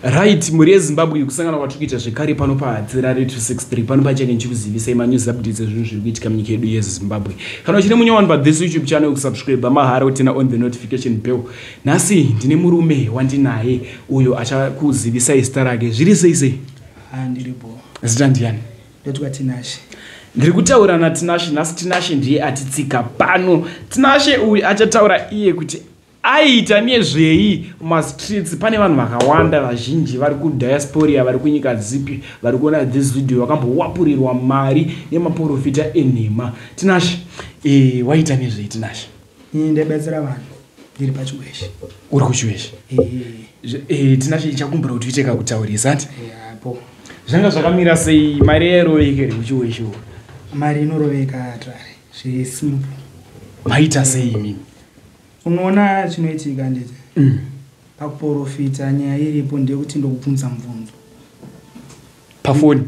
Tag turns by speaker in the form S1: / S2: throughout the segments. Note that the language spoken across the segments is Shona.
S1: Right, mhuri yeZimbabwe, kusangana kwatiri kuita zvekare pano paHatirare 263. Pano pachange ndichikuzivisai manews updates ezvinhu zviri kuitika munyika yedu yeZimbabwe. Kana uchiri munyowani pathis YouTube channel, kusubscribe mahara, uturn on the notification bell. Nhasi ndine murume wandinaye uyo achakuzivisai zita rake. Zviri sei sei?
S2: Ndiripo.
S1: Zita ndiani?
S2: Ndotwa Tinashe.
S1: Ndiri kutaura naTinashe nhasi. Tinashe ndiye atitsika pano. Tinashe uyu achataura iye kuti aiita nezvei mumastreets. Pane vanhu vakawanda vazhinji vari kudiaspora, vari kunyika dzipi, vari kuona this video, vakambowapurirwa mari nemaprofita enhema. Tinashe, waita nezvei, Tinashe?
S2: Ini ndaibatsira vanhu ndiri paChiweshe.
S1: Uri kuChiweshe? Tinashe, ichakumbira kuti uite kakutaurisa ati.
S2: Apo.
S1: Zvanga zvakamira sei? Mari yairoveka here kuChiweshe uko?
S2: Mari inoroveka tare, zviri simple.
S1: Maita sei imimi?
S2: Unoona, chinoitika nditi pakuprofita, nyaya iripo ndeyekuti ndokubvunza mubvunzo.
S1: Pafoni?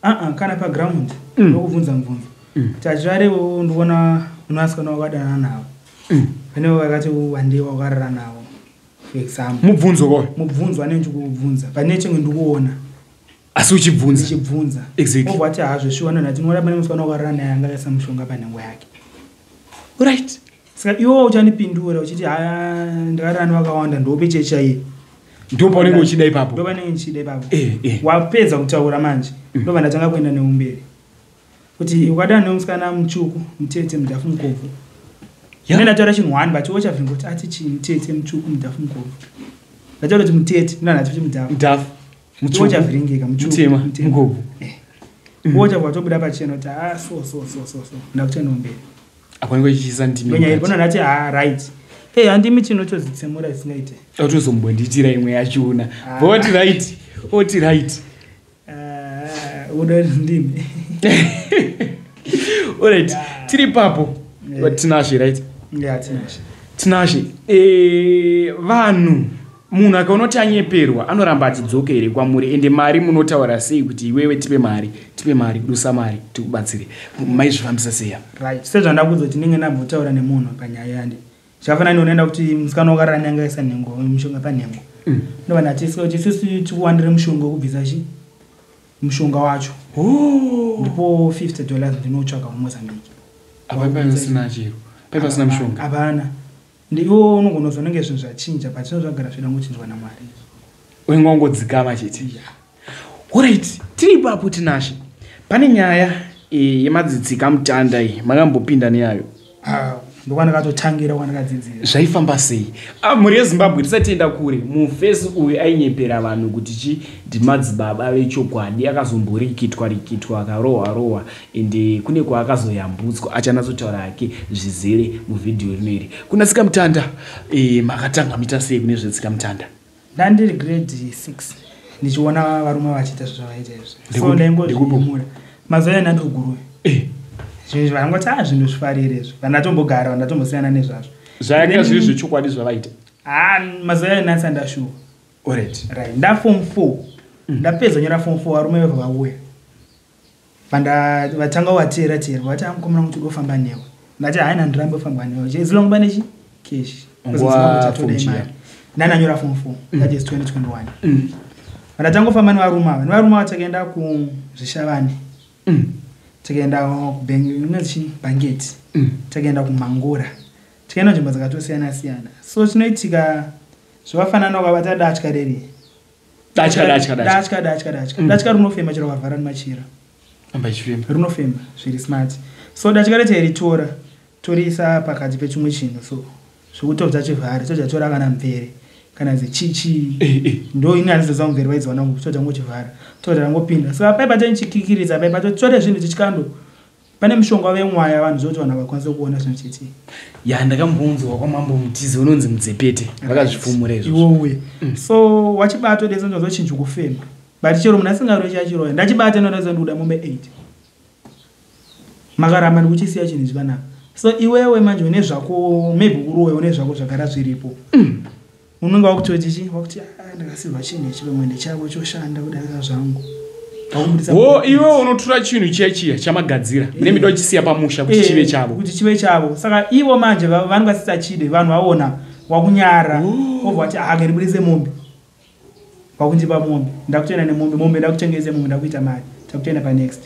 S2: Aa, kana paground. Ndokubvunza mubvunzo kuti achirarewo ndikuona unovasikana wakadana navo, pane vakati wandei wakarara navo, for example.
S1: Mubvunzo koyo?
S2: Mubvunzo anenge ndikubvunza pane chimwe ndikuona.
S1: Asi uchibvunza?
S2: Ndichibvunza. Obva ati hazvo shuwa, ndati ndinoona pane musikana wakarara naye anga akaisa mushonga panhengo yake. Saka iwo uchandipindura uchiti, "Ha, ndakarara nevakawanda, ndope chechaiye."
S1: Ndo paunenge uchida ipapo.
S2: Ndo panenge ndichida ipapo.
S1: Eh, eh.
S2: Wapedza kutaura manje, ndobva ndatanga kuenda neumberi kuti ukadana nemusikana mutsvuku, mutete, mudhafu, mukobvu. Ine ndataura chinhu one, but iwe uchavhinga kuti ati chii, mutete, mutsvuku, mudhafu, mukobvu. Ndataura kuti mutete, ndina ndati kuti mudhafu.
S1: Mudhafu.
S2: Iwe uchavhiringika, mutsvuku,
S1: mutema,
S2: mutema.
S1: Mukobvu.
S2: Iwe uchabva watobuda pachena kuti ha, so so so so so, ndakutoenda umberi.
S1: Apanenge uchiisa ndimi.
S2: Nyaya iripo, ndati ha, right, e handimi chinotozitsemura isingaite.
S1: Autozombondiitira imwe yachona.
S2: Ah.
S1: Oti right, oti right.
S2: Ah, uda ndimi.
S1: Alright,
S2: Yeah.
S1: tiri papo. Tinashe, right?
S2: Ya, Tinashe.
S1: Tinashe, vanhu, munhu akaona kuti anyeperwa anoramba achidzoka here kwamuri? Ende mari munotaura sei kuti iwewe tipe mari, tipe mari, dusa mari tikubatsire? Maizvifambisa sei apa?
S2: Right, sezvandakuudza kuti ndinenge ndambotaura nemunhu panyaya yandi zvakafanana unoenda kuti musikana wakarara nyange aisa nhengo, mushonga panhengo. Ndobva ndati sika kuti isusu tikuwandire mushonga wekubvisa chi mushonga wacho.
S1: Oh.
S2: Ndipo $50, ndinotsvaga kuMozambique.
S1: Apa pasina chiro, pai pasina mushonga.
S2: Hapana. Ndiwo unogona kuzonenge zvinhu zvachinja, but zvinhu zvagara zvida ngochinjwa naMwari.
S1: Unenge wangodzikama chete. Alright, tiri ipapo, Tinashe, pane nyaya yemadzitsika mutanda iyi, makambopinda neyayo?
S2: Ah, ndokwandakatotangira, kwandakadzidzira.
S1: Zvaifamba sei? Ah, mhuri yeZimbabwe, tisati tienda kure, mufesi uyu ainyepera vanhu kuti chi ndimadzibaba vechokwadi. Akazomborikitwa rikitwa, akarohwa rohwa, ende kune kwaakazoyambutswa. Achanatsotaura hake zvizere muvhidhiyo rino iri. Kuna tsika mutanda, makatanga muita sei kune zvetsika mutanda?
S2: Ndandiri grade 6 ndichiona varume vachiita zvavaita izvi. So
S1: Ndekupi?
S2: ndaingozvimura mazuva aya ndandiri Guruve. Zvinhu zvangoti a zvinhu zvifarire izvi, vandatombogara, vandatombosiyana nezvazvo.
S1: Zvayanga zviri zvechokwadi zvavaita?
S2: Ha, mazuva aya nhasi andashuwa. Right, ndaform 4, ndapedza nyora form 4, varume vebva vauya. Vatanga vateera teera, vati amukomana kuti udofamba newe. Ndati haina, ndirambe kufamba newe as long pane chi cash.
S1: Nguva form chiya?
S2: Ndananyora form 4, that is 2021. Vandatangofamba nevarume ava, takaenda kuZvishavane, tikaenda kuinonzi Bhangeti, takaenda kuMangura, tikaenda nzvimbo dzakatosiyana siyana. So chinoitika zvakafanana ukabata datya reri.
S1: Datya, datya, datya.
S2: Datya, datya, datya. Datya rinofema chero ukavhara nemachira.
S1: Amba ichifema.
S2: Rinofema zviri smart. So datya recho ritora, toriisa pakati pechimwe chinhu, so zvekuti tobva tachivhara, tobva tora kana mvere kana dzechichi. Ndo ini handizoziva mvere vaidziwana kupi. Tobva tangochivhara, tobva tangopinda. Saka paipa tanichikikiridza, paipa totore zvinhu tichikando, pane mushonga wemwaya vanhu zvokuti vanhu havakwanisi kuona zvinhu chitii.
S1: Ya, ndakambonzwa kwamambo Mutizi unonzi mudzepete, vakazvifumura izvozvo.
S2: Iwouye so wachibata dese ndozochinja kufema, but chero munhu asingaroyi chachiroya. Ndachibata, ndodaza ndikuda mombe 8, makaramba ndikuchisiya chinhu ichi panapa. So iwewe manje une zvako, maybe uroya, une zvako zvagara zviripo. Unonge wakutoti chi wakuti, "Ah, ndakasirwa chinhu ichi, pamwe ndechako choshanda kudarika zvangu." Wakubudisa
S1: Wo
S2: mombe.
S1: Iwe unotora chinhu chiya chiya chamagadzira, mune mida uchisiya pamusha kuti chive chavo.
S2: Kuti chive chavo. Saka ivo manje vanenge vasisachide, vanhu vaona wakunyara, obva vati, "Ah, ngandibudise mombe." Wakundipa mombe, ndakutoenda nemombe, mombe ndakutengese, mombe ndakuita mari, takutoenda panext.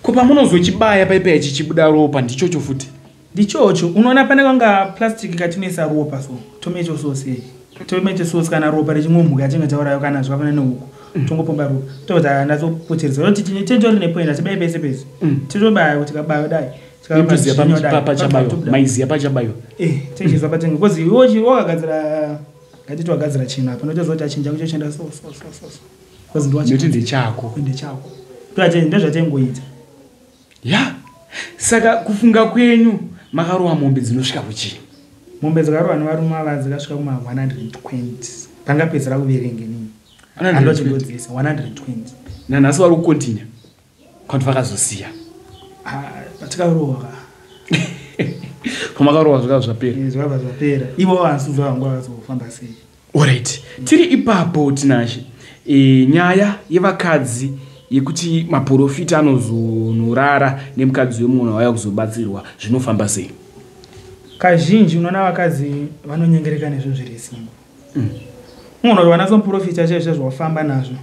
S1: Ko pamunozochibaya paipai chichibuda ropa, ndichocho futi?
S2: Ndichocho. Unoona pane kanga plastic katinoisa ropa, so tomato sauce, tomato sauce, kana ropa rechimwe yatinge taurayo, kana zvakafanana nehuku, tongopomba ropa, tobva natsopotereza kuti tentori nepoint, atibaye pese pese. Titobaya kuti kabaya dai.
S1: Itoziva pachabayiwa, maiziya pachabayiwa.
S2: Tichizwa patenga, because iwe wakagadzira, ngatiti wagadzira chinhu apa, unotoziva kuti achinja kuchoshanda so so so so so, because
S1: nekuti ndechako.
S2: Ndechako, ndozvatengoita.
S1: Ya, saka kufunga kwenyu makarova mombe dzinosvika kuchii?
S2: Mombe dzakarohwa nevarume ava dzikasvika kuma 120. Pangapedzera kuverenge nini, andochingodzisa 120.
S1: Nanhasi vari kucontinue kwanti vakazosiya?
S2: Ah, patikarohwa ka.
S1: Pamakarohwa zvakava zvapera?
S2: Zvakabva zvapera. Ivo vanasuza vangu vakazofamba sei.
S1: Alright, tiri ipapo, Tinashe, nyaya yevakadzi yekuti maprofita anozonorara nemukadzi wemunhu auya kuzobatsirwa, zvinofamba sei?
S2: Kazhinji unoona vakadzi vanonyengereka nezvinhu zviri simba. Unogona kuti vanasomuprofita chaizvo zvawafamba nazvo,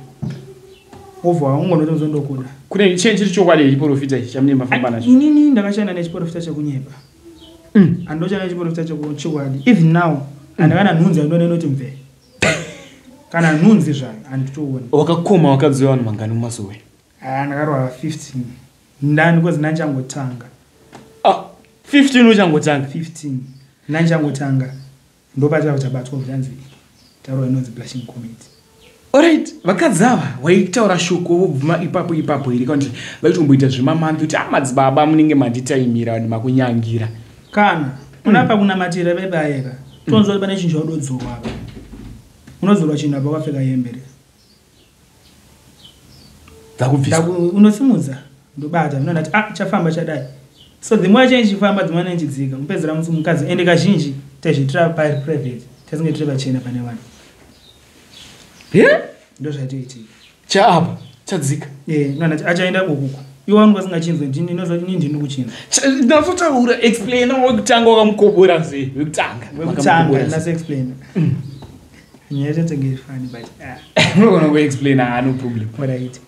S2: wobva ungonoti uzondokuda.
S1: Kune chinhu chiri chokwadi yechiprofita ichi chamunenge mafamba nacho?
S2: Inini ndakashanda nechiprofita chekunyepa. Handoshanda nechiprofita chechokwadi. Even now handakana nhunzi yandiona inoti mve, kana nhunzi zvayo handitooni.
S1: Wakakoma vakadzi vevanhu mangani mumasowe?
S2: Ah, ndakarwa 15 ndani, because ndanchangotanga.
S1: Ah, 15 uchangotanga?
S2: 15 ndanchangotanga, ndopatava tabatwa kuti anzi tarwa inonzi blushing comet.
S1: Alright, vakadzi ava waitaura shoko vobvuma ipapo ipapo here, kana kuti vaitomboita zvemamanzi kuti a madzibaba munenge manditaimira, vanhu makunyangira?
S2: Kana unapa kunamatira vebayeka, tonzwa kuti pane chinhu chaudodzorwa apa, unodzorwa chinhu apa wakapfeka hembe re.
S1: Dzakubviswa.
S2: Unosimudza, ndobata, ndinoona kuti ah, chafamba chadai. So the more change chifamba, the more chidzika, mupedzera musi mukadzi. Ende kazhinji taizviitira paprivate, tasinge tiri pachena pane vanhu.
S1: He?
S2: Ndo zvaitoitika.
S1: Chaapa chadzika.
S2: Unoona kuti achaenda ukuku, iwe vangu vasingachinzwe, ndini inozoti ini ndini kuchinzwa.
S1: Ndazotaura, explaina, wekutanga wakamukobora sei, wekutanga?
S2: Wekutanga?
S1: Wakamukobora sei?
S2: Ndinaso explain nyaya yacho tenge iri funny, but ah,
S1: Unogona kuexplaina, ha, no problem.
S2: Alright.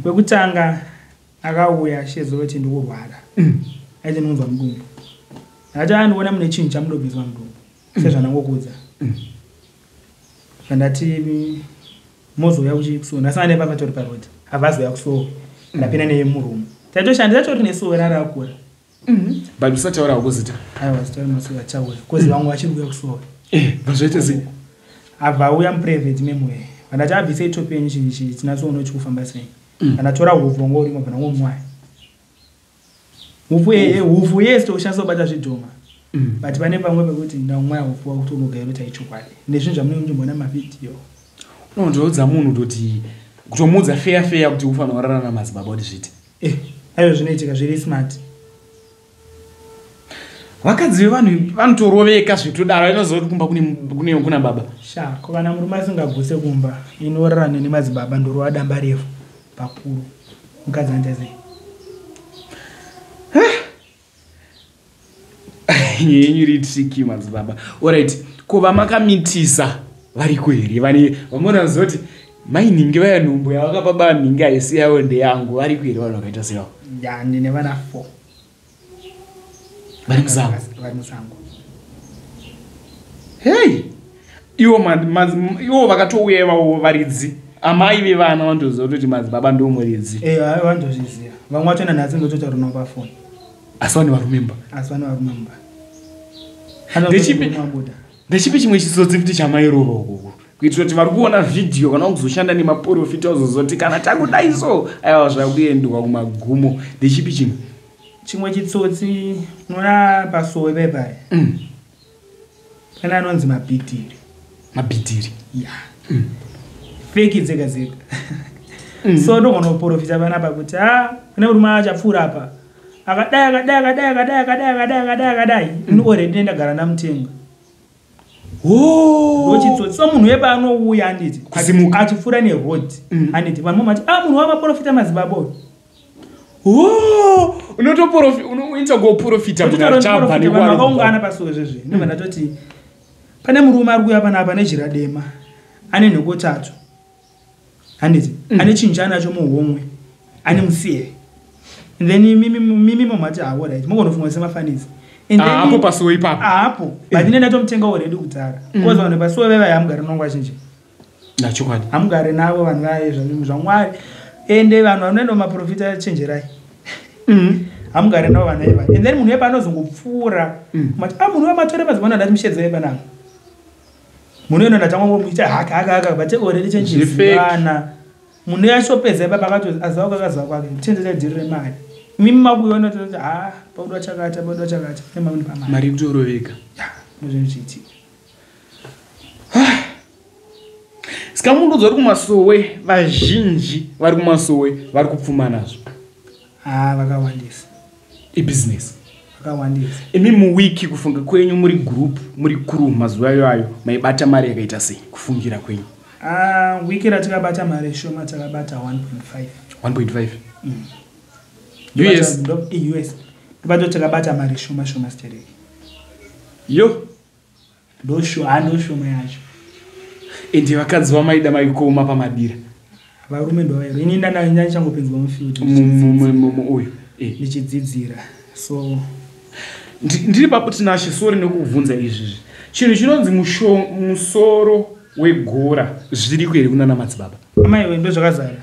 S2: Wekutanga akauya achizoti ndikurwara, aiti ndinonzwa mudumbu. Ndakati andiona mune chinhu chamudobviswa mudumbu, sezvanangokudza. Zvandati mozouya kuchisowe, ndasangana naye papatori parodi, abva kusowe, ndapinda naye murumu, taitoshanda tatori nesowe rarakura.
S1: But usataura kuzita.
S2: Aiwa, zitori masowe achauya, cause vamwe vachiri kuuya kusowe.
S1: Vazvaita sei?
S2: Abva auya muprivate memory, vandati abvisei top yenyu, chinhu ichi tinatsoona kuti chikufamba sei. Andatora hupfu wanga urimo, bva ndangomwaya hupfu. Hupfu yes, tokushandisa kubata zvidhoma, but pane pamwe pekuti ndamwaya hupfu wakuti unogaira kuti aichokwadi nezvinhu zvamunenge muchimboona mavhidhiyo.
S1: Unotoudza munhu kutoti, kutomuudza feya feya kuti ufanira kurara namadzibaba kuti zviite?
S2: Aiwa, zvinoitika, zviri smart.
S1: Vakadzi vevanhu vanotoroveka zvekutodaro, inoziva kuti kumba kuna baba.
S2: Sha, ko kana murume asingaguse kumba, inorarana nemadzibaba, ndorova damba refu pakuru, mukadzi anoita sei?
S1: Yenyu iri tricky, madzibaba. Alright, ko vamakamitisa variko here, vane vamunoziva kuti mainhingi vaya, nhumbu yavakapa banhingi haisi yavo, ndeyangu? Variko here vanhu vakaita seavo?
S2: Ya, ndine vana four.
S1: Vari musango?
S2: Vari musango.
S1: Hei, ivo ivo vakatouya ivavo varidzi, amai vevana vanotoziva kutoti madzibaba ndo muridzi?
S2: Vanotozviziva. Vamwe vacho nanhasi ndototaura navo pafoni.
S1: Asi vane varume mba?
S2: Asi vane varume mba. Abuda.
S1: Ndechipi chimwe chitsotsi futi chamairova ukoko, kuitira kuti vari kuona vhidhiyo kana kuzoshanda nemaprofita uzozoti kana takudai so, aiwa, zvakuendwa kumagumo? Ndechipi chimwe?
S2: Chimwe chitsotsi, unoona pasowe paipai, pane anonzi mabhidhiri.
S1: Mabhidhiri?
S2: Ya, fake dzega dzega. So ndogona kuprofita panapa kuti a kune murume achapfuura apa akadai, akadai, akadai, akadai, akadai, akadai, akadai, akadai. Ini already ndagara ndamutenga. Ndochitsotsi. So munhu wepa anouya, handiti?
S1: Kusimuka.
S2: Achipfuura neroad, handiti? Vanhu vamati, a munhu wamaprofita, madzibaba uyu.
S1: Oh, unotoprofi, unoita kuprofita munhu achabva.
S2: Vanhu vakaungana pasowe zvezve, ndobva ndatoti pane murume ari kuuya panapa nejira dema, ane nhoko tatu. Handiti ane chinhu chaanacho muhomwe, ane museve. And then mimi momati, "Ah, alright," mugonofunga semafanisi. And then-
S1: Hapo pasuo ipapo.
S2: Hapo, but ine ndatomutenga already kudhara, because vanhu pasuo vevai hamugari nongo vazhinji.
S1: Ndachokwadi.
S2: Hamugari navo vanhu vaye zvamwari. Ende vanhu vanoenda mumaprofita, chenjerai. Hamugari navo vanhu ivai. And then munhu wepa anozongopfuura, mati, "Ah, munhu wematore mazuva ano." Ndati mushedza wepanapa, munhu eno ndatangomuita haka haka haka, but already
S1: Zvifake.
S2: chenjezivana. Munhu yashopedza ipa pakati aziva kwakaziva kwake, chenje chadhiri remari. Mimi makuiona toti, "Ha, paudiwa chakati, paudiwa chakati," nemauni pamari.
S1: Mari kutoroveka.
S2: Ya, ndozvinhu zviitika.
S1: Saka munhu vari kumasowe, vazhinji vari kumasowe vari kupfuma nazvo?
S2: Ha, vakawandisa.
S1: Ibhizinesi.
S2: Vakawandisa.
S1: Imi muwiki, kufunga kwenyu, muri group, muri crew, mazuva iwayo maibata mari yakaita sei, kufungira kwenyu?
S2: Ah, wiki ratikabata mari shoma, takabata 1.5.
S1: 1.5 US?
S2: US. Ndobato takabata mari shoma shoma stereki.
S1: Yo.
S2: Ndoshoma yacho.
S1: Ende vakadzi vamaida maikoma pamadira?
S2: Varume ndovairo. Ini ndandichangopinzwa mufield.
S1: Uyu.
S2: Ndichidzidzira, so
S1: Ndiri papo, Tinashe, sorry nekubvunza izvizvi. Chinhu chinonzi musoro wegora zviriko here kunana madzibaba?
S2: Amaiwe, ndo zvakazara.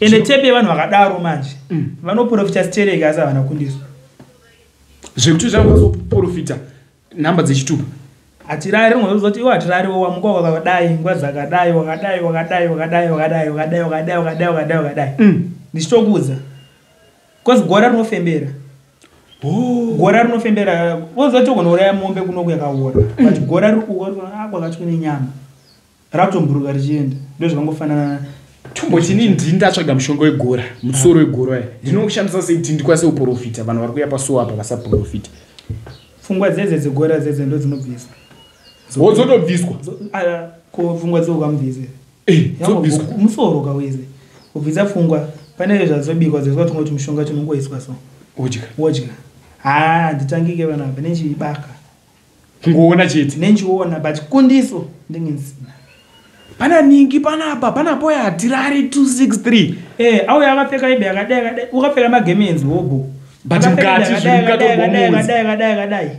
S2: Ende tepe yevanhu vakadaro manje, vanoprofita stereki asi havana kundiswa.
S1: Zvekuti zvavazoprofita nhamba dzechitupa?
S2: Hatirari. Ringozoti iwo hatirari, wamuka wakadai, nguva dzakadai, wakadai, wakadai, wakadai, wakadai, wakadai, wakadai, wakadai, wakadai, wakadai. Ndichitokuudza, because gora rinofembera.
S1: Oh.
S2: Gora rinofembera. Wozoti ugonouraya mombe kunoku yakaora, but gora riri uko kwakati kune nyama, rakutomburuka richienda. Ndo zvakangofanana.
S1: Tomboti ini ndini ndatsvaga mushonga wegora, musoro wegora aya, ndinokushandisa sei kuti ndikwanise kuprofita vanhu vari kuuya pasuo apa vasaprofita?
S2: Pfungwa dzedze dzegora dzedze ndo dzinobviswa.
S1: Wodzotobviswa?
S2: Ah, ko pfungwa dzoukamubvise?
S1: Dzobviswa.
S2: Musoro ukaweze kubvisa pfungwa, pane zvazobikwa zvezwa tungoti mushonga tinongoiswa so.
S1: Odya.
S2: Wodya. Ha, handitangike vanapa nenchiibaka.
S1: Kungoona chete?
S2: Nenchiona, but kundiso ndinge ndisina.
S1: Pana ningi panapa, panapo yahatirari 263.
S2: Eh, auya akapfeka ibe yakadai yakadai, ukapfeka magemenzi hobo.
S1: But mukati zviri mukati wobva.
S2: Kadai kadai kadai,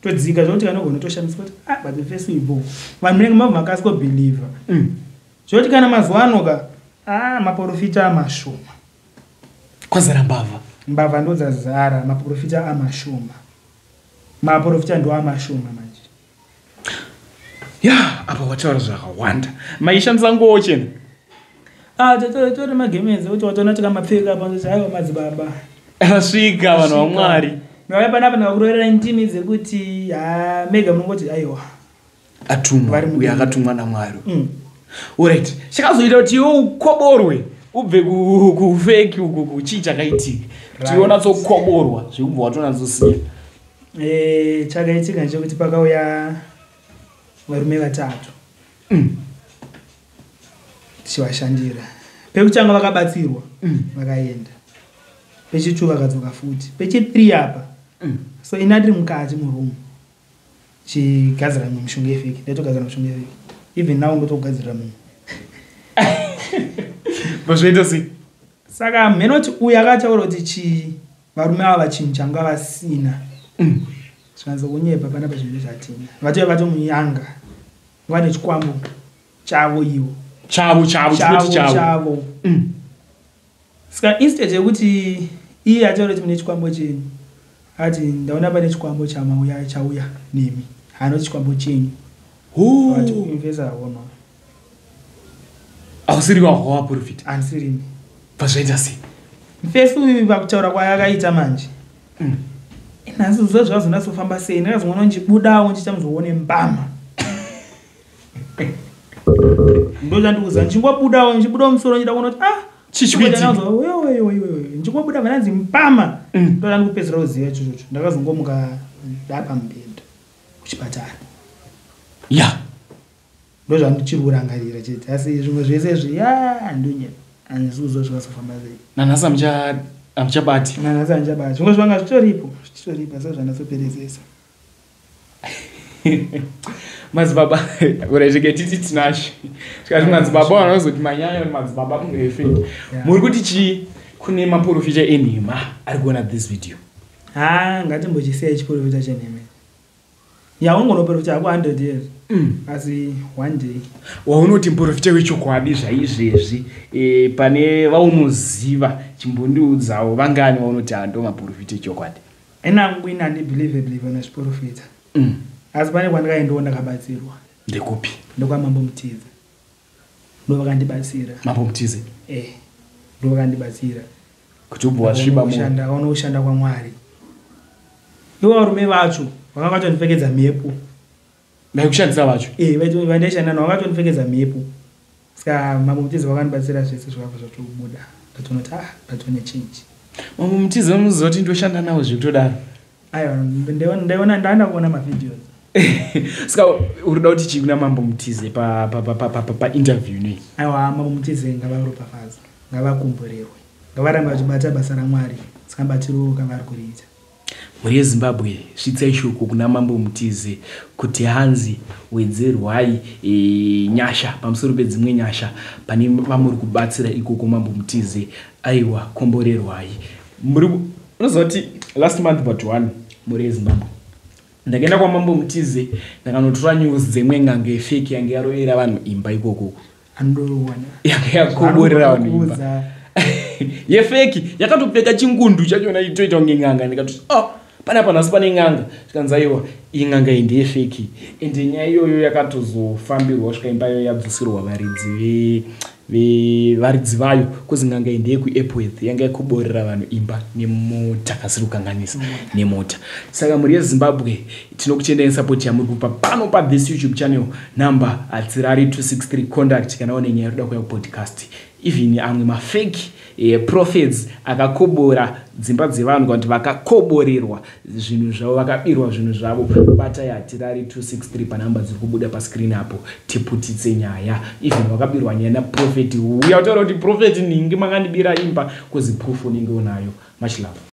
S2: todzika zvokuti kanogona toshamiswa kuti, "Ah, but face ibo." Vanhu munenge mabva makasiko-believa zvokuti kana mazuva ano ka, ah, maprofita amashoma.
S1: Kwazara mbavha.
S2: Mbavha ndo dzazara, maprofita amashoma, maprofita ndo amashoma manje.
S1: Ya, apa wataura zvakawanda. Maishandisa nguo chena?
S2: Ah, tori magemenzi kuti watoona tikamapfeka apa, ndoti, "Aiwa, madzibaba."
S1: Asvika vanhu vamwari.
S2: Ndauya panapa ndikakuroverera ndimi dzekuti ha, mega munongoti, "Aiwa."
S1: Atumwa.
S2: Vari
S1: uyo
S2: mudenga.
S1: akatumwa namwari. Alright, chakazoita kuti iwe ukoborwe ubve kufeki uku, chii chakaitika kuti iwe unatsokoborwa zvekubva watonatsosiya?
S2: Eh, chakaitika ndechekuti pakauya varume vatatu tichivashandira. Pekutanga vakabatsirwa, vakaenda. Pechi2 vakadzoka futi. Pechi3 apa, so ina ndiri mukati muroom chigadzira mumwe mushonga yefake. Ndaitogadzira mushonga yefake, even now ndotogadzirira mumwe.
S1: Bva sei?
S2: Saka mhenoti uyu akataura kuti chii, varume ava chinhu changa vasina. Zvikanzi kunyepa, panapa chinhu chatina. Vatouya vatomunyanga, vane chikwambo chavo ivo.
S1: Chavo chavo, tinoti chavo.
S2: Chavo. Saka instead yekuti iye ataura kuti mune chikwambo chenyu, ati, "Ndaona pane chikwambo chamauya, chauya nemi." Haanoti chikwambo chenyu.
S1: Oh.
S2: Ati invesa aono.
S1: Ausiri wako waprofita?
S2: Andisirini.
S1: Bva zvaita sei?
S2: Mfesi uyu pakutaura kwaakaita manje, nhasi zuva zvazonyatsofamba sei, ndakazoona ndichibudawo ndichiita muzoone mbama. Ndo chandikuziva, ndichingobudawo, ndichibudawo musoro, ndichida kuona kuti, ah,
S1: Chichikuitika.
S2: ndichingobuda vananzi mbama. Ndo chandikupedzera kuziva ichochocho. Ndakazongomuka ndapa mubhedha kuchipatara. Ndo zvandichiri kurangarira chete, asi zvimwe zvese izvi, ya, ndonyepa, handisi kuziva zvakazofamba sei.
S1: Nanhasi hamuchabati?
S2: Nanhasi handichabati. Zvimwe zvanga zvitoripo, zvichitoripo, asi zvandatsoperezesa.
S1: Madzibaba uraicheke titi Tinashe, tikati madzibaba vanozoti manyanya kuti madzibaba munhu wefake. Muri kuti chii kune maprofita enhema ari kuona this video?
S2: Ha, ngatimbochisiya chiprofita chenhema. Ya, ungonoprofita hako 100 years, asi one day.
S1: Waunoti muprofita wechokwadi zvaizvezvi, pane vaunoziva, chimbondiudzawo vangani vaunoti hando maprofita echokwadi?
S2: Inangu ini handibelieve believe nezviprofita, asi pane kwandikaendawo ndakabatsirwa.
S1: Ndekupi?
S2: Ndokwamambo Mutize, ndo vakandibatsira.
S1: Mambo Mutize?
S2: Eh, ndo vakandibatsira.
S1: Kuti ubva wasviba mu
S2: Ndakaona kushanda kwaMwari. Ivo varume vacho vakanga vatondipfekedza mhepo.
S1: Vaikushandisa vacho?
S2: Eh, vandaishanda navo vakatondipfekedza mhepo. Saka Mambo Mutize vakandibatsira, zvese zvakabva zvatobuda. Ndatoona kuti ah, ndatone change.
S1: Mambo Mutize unoziva kuti ndoshanda navo zvekutodaro?
S2: Aiwa, ndaiona, ndaanda kuona mavideos.
S1: Saka uri kuda kuti chii kuna Mambo Mutize painterview nei?
S2: Aiwa, Mambo Mutize ngavaropafadzwe, ngavakomborerwe, ngavarambe vachibata basa raMwari sekabatiro kavari kuriita.
S1: Mhuri yeZimbabwe, svitsai shoko kuna Mambo Mutize kuti hanzi wedzerwai nyasha pamusoro pedzimwe nyasha pane vamuri kubatsira ikoko. Mambo Mutize, aiwa, komborerwai. Muri unoziva kuti last month but one, mhuri yeZimbabwe, ndakaenda kwamambo Mutize, ndakanotora news dzemwe n'anga yefake yange yarovera vanhu imba ikoko.
S2: Andowana.
S1: Yanga yakoborera vanhu imba yefake, yakatopfeka chingundu chachona itoita kunge n'anga. Ndikatoti, "Oh, panapa nhasi pane n'anga." Zvikanzi, "Aiwa, iyi n'anga iyi ndeyefake." Ende nyaya iyoyo yakatozofambirwa kusvika imba iyoyo yadzosirwa varidzi varidzi vayo, kuzi n'anga iyi ndeyekuEpworth, yanga yakoborera vanhu imba nemota, kasiri kukanganisa, nemota. Saka mhuri yeZimbabwe, tinokutendai support yamuri kupa pano pathis YouTube channel number Hatirari 263 contact kana une nyaya yoda kuuya kupodcast. Even amwe mafake prophets akakobora dzimba dzevanhu, kana kuti vakakoborerwa zvinhu zvavo, vakabirwa zvinhu zvavo, batai Hatirari 263 panhamba dziri kubuda pascreen apo, tiputitse nyaya. Even wakabirwa nyaya naprophet, uya utaura kuti, "Prophet ningi, makandibira imba," kuzi proof unenge unayo. Much love.